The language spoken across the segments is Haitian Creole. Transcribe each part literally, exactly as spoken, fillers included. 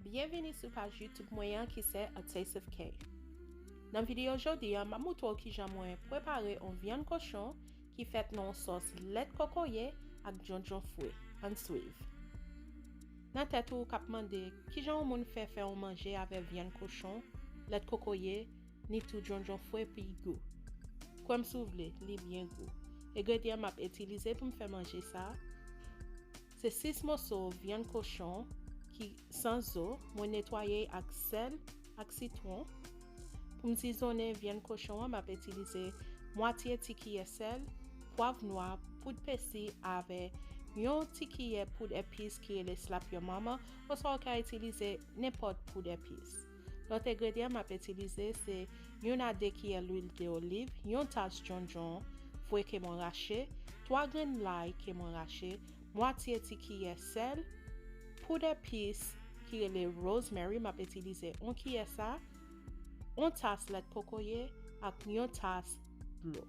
Byenvini sou paj YouTube mwen an ki se A Taste of K. Nan videyo jodi a, m ap montre w kijan mwen prepare yon vyann kochon ki fèt nan yon sòs lèt kokoye ak djondjon fre. Ann swiv. Nan tèt ou k ap mande kijan yon moun fè fè yon manje avè vyann kochon, lèt kokoye, ni tou djondjon fre pou l gou. Kwè m si w vle, li byen gou. Engredyan m ap itilize pou m fè manje sa, se sis moso vyann kochon ki san zo, mwen netwaye ak sèl ak sitwon. Pou m sizonnen vyann kochon an, m ap itilize mwatye ti kiyè sèl, pwav nwa, poud pèsi avè yon ti kiyè poud epis ki rele slap your mama, oswa w ka itilize nenpòt poud epis. Lòt engredyan m ap itilize se youn a de kiyè lwil de oliv, yon tas djondjon fre ke mwen rache, twa grenn lay ke mwen rache, mwatye ti kiyè sèl, poud epis ki rele rosemary, m ap itilize yon kiyè sa, yon tas lèt kokoye ak yon tas dlo.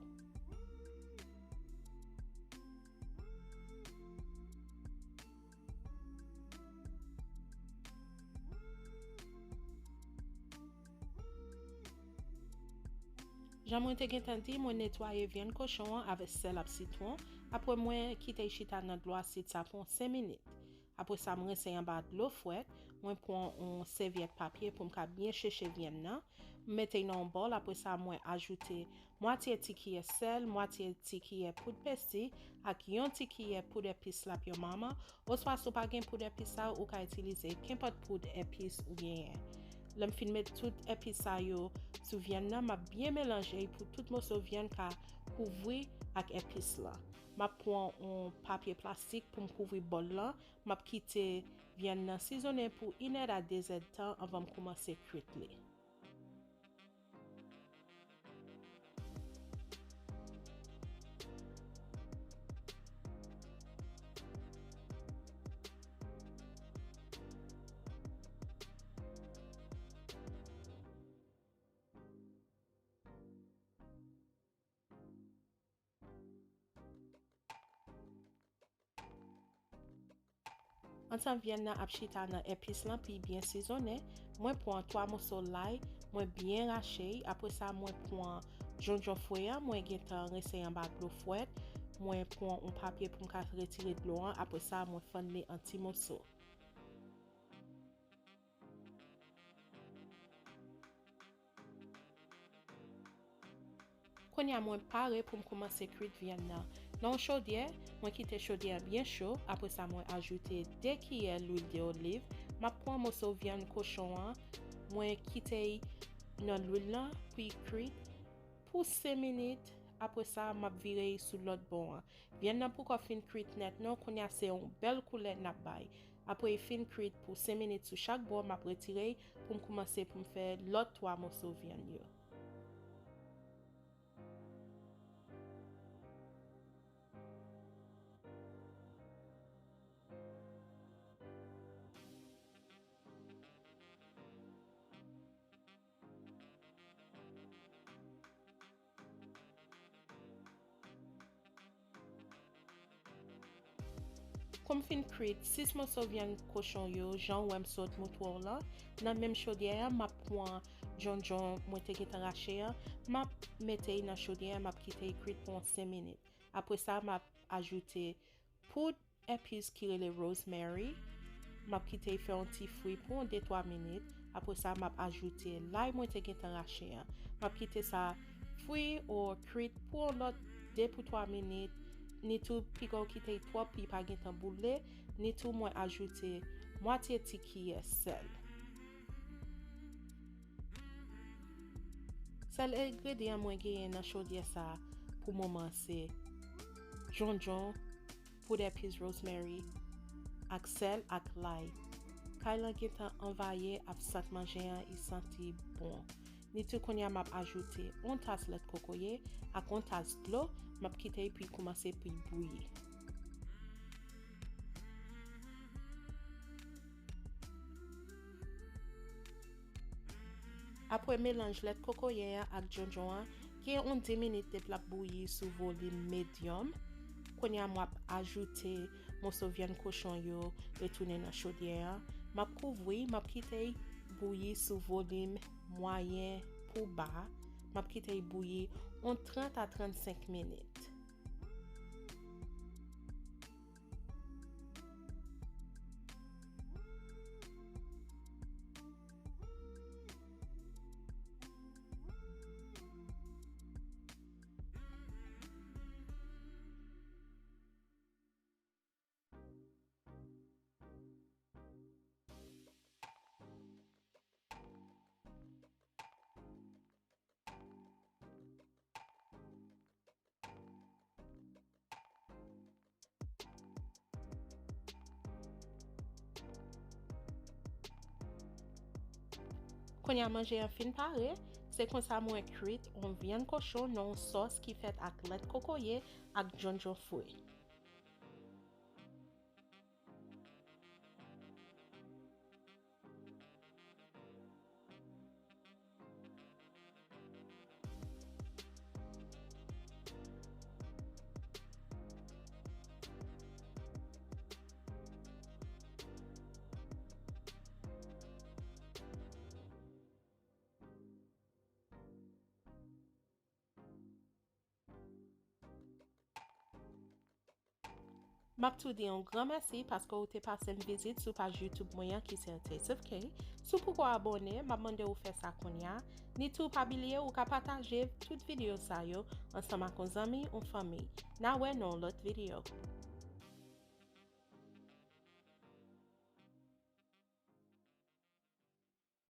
Jan mwen te gentan di, mwen netwaye vyann kochon an avèk sèl ak sitwon. Apre, mwen kite l chita nan dlo asid sa pou yon senk minit. Apre sa, m rense anba dlo frèt. Mwen pran yon sèvyèt papye pou m ka byen cheche vyann nan. M mete l nan yon bòl. Apre sa, mwen ajoute mwatye ti kiyè sèl, mwatye ti kiyè poud pèsi ak yon ti kiyè poud epis slap your mama. Oswa si w pa gen poud epis sa, ou ka itilize kenpòt poud epis ou genyen. Lè m fin met tout epis sa yo sou vyann nan, m ap byen melanje l pou tout moso vyann ka kouvri ak epis lan. M ap pran yon papye plastik pou m kouvri bòl lan. M ap kite vyann nan sizonnen pou inèd a dezèdtan anvan m koumanse kwit li. Antan vyann nan ap chita nan epis lan pou l byen sizonnen, mwen pran twa moso lay, mwen byen rache l. Apre sa, mwen pran djondjon fre an, mwen gentan rense anba dlo frèt. Mwen pran yon papye pou m ka retire dlo an. Apre sa, mwen fann li an ti moso. Kounye a mwen pare pou m koumanse kwit vyann nan. Nan yon chodyè, mwen kite chodyè a byen cho, apre sa mwen ajoute de kiyè lwil de oliv. M ap pran moso vyann kochon an, mwen kite l nan lwil lan pou l kwit pou senk minit, apre sa m ap vire l sou lòt bò an. Vyann nan poko fin kwit nèt non, kounye a se yon bèl koulè n ap bay. Apre l fin kwit pou senk minit sou chak bò, m ap retire l pou m koumanse pou m fè lòt twa moso vyann yo. Kou m fin kwit sis moso vyann kochon yo, jan w wè m sot montre w lan, nan menm chodyè a, m ap pran djondjon mwen te gentan rache an, m ap mete l nan chodyè a, m ap kite l kwit pou yon senk minit. Apre sa, m ap ajoute poud epis ki rele rosemary. M ap kite l fè yon ti fri pou yon de twa minit. Apre sa, m ap ajoute lay mwen te gentan rache an. M ap kite sa fri ou kwit pou yon lòt de pou twa minit. Ni tou, piga w kite l twòp pou l pa gentan boule. Ni tou, mwen ajoute mwatye ti kiyè sèl. Sèl engredyan mwen genyen nan chodyè sa a pou moman an se djondjon, poud epis rosemary, ak sèl ak lay. Kay lan gentan anvayi ak sant manje an, li santi bon. Ni tou kounye a m ap ajoute yon tas lèt kokoye ak yon tas dlo, m ap kite l pou l koumanse pou l bouyi. Apre melanj lèt kokoye an ak djondjon an, gen yon dis minit depi l ap bouyi sou volim medyòm. Kounye a m ap ajoute moso vyann kochon yo retounen nan chodyè an. M ap kouvri, m ap kite l bouyi sou volim mwayen pou ba. M ap kite l bouyi yon trant a trannsenk minit. Kounye a manje an fin pare, se konsa mwen kwit yon vyann kochon nan yon sòs ki fèt ak lèt kokoye ak djondjon fri. M ap tou di yon gran mèsi paske w te pase m vizit sou paj YouTube mwen an ki se Taste of K. Si w poko abòne, m ap mande w fè sa kounye a. Ni tou pa bliye ou ka pataje tout videyo sa yo ansanm ak yon zanmi, yon fanmi. N a wè nan yon lòt videyo.